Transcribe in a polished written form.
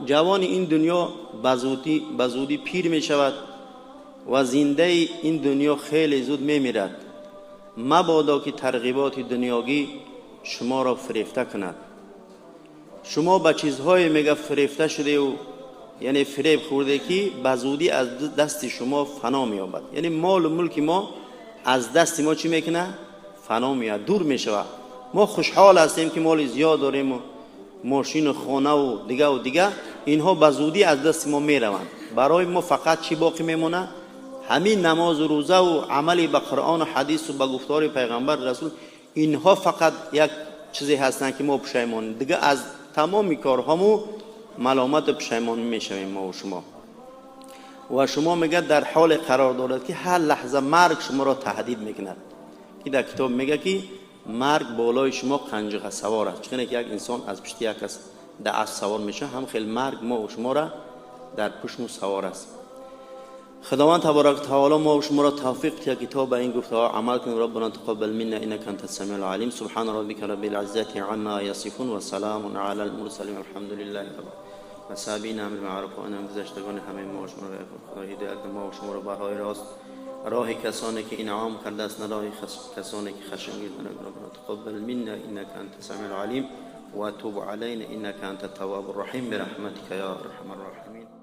Ҷавони ин дунё ба зудӣ пир мешавад ва зиндаи ин дунё хеле зуд мемирад. Мабодо ки тарғиботи дунёгӣ шуморо фирефта кунад. Шумо ба чизҳое мега фирефта шудеву, яъне фиреб хӯрде, ки ба зудӣ аз дасти шумо фано меёбад. Яъне молу мулки мо аз дасти мо чӣ мекунад? Фано меёбад, дур мешавад. Мо хушҳол ҳастем, ки моли зиёд дорему мошину хонаву дигаву дига. Инҳо ба зудӣ аз дасти мо мераванд. Барои мо фақат чӣ боқӣ мемонад? Ҳамин намозу рӯзаву амали ба Қуръону ҳадису ба гуфтори пайғамбар расул. Инҳо фақат як чизе ҳастанд, ки мо пушаймонем. Дига аз тамоми корҳомо маломату пушаймон мешавем мову шумо. Ва шумо, мегӯяд, дар ҳоле қарор дорад, ки ҳар лаҳза марг шуморо таҳдид мекунад, ки дар китоб мегӯяд, ки марг болои шумо қанҷиға савор аст. Чӣ ки як инсон аз пишти як кас дар асп савор мешавад, ҳам хел марг мо шуморо дар пуштму савор аст. Худованд таборака таоло мо шуморо тавфиқ диҳад, ки то ба ин гуфтаҳо амал кунем. Раббана тақаббал минна иннака анта самиул алим. Субҳана роббика раббил иззати амма ясифун ва саламун алал мурсалин. Алҳамдулиллаҳи рабб ва сабина амр маъруф ва анам. Гузаштагони ҳамаи мо шуморо Худо ҳидоят, мо шуморо ба роҳи рост, роҳи касоне ки инъом кардааст, на роҳи касоне ки хашмгин. Раббана тақаббал минна иннака анта самиул алим ва туб алайна иннака анта таввабур раҳим бирахматика я арҳамар роҳимин.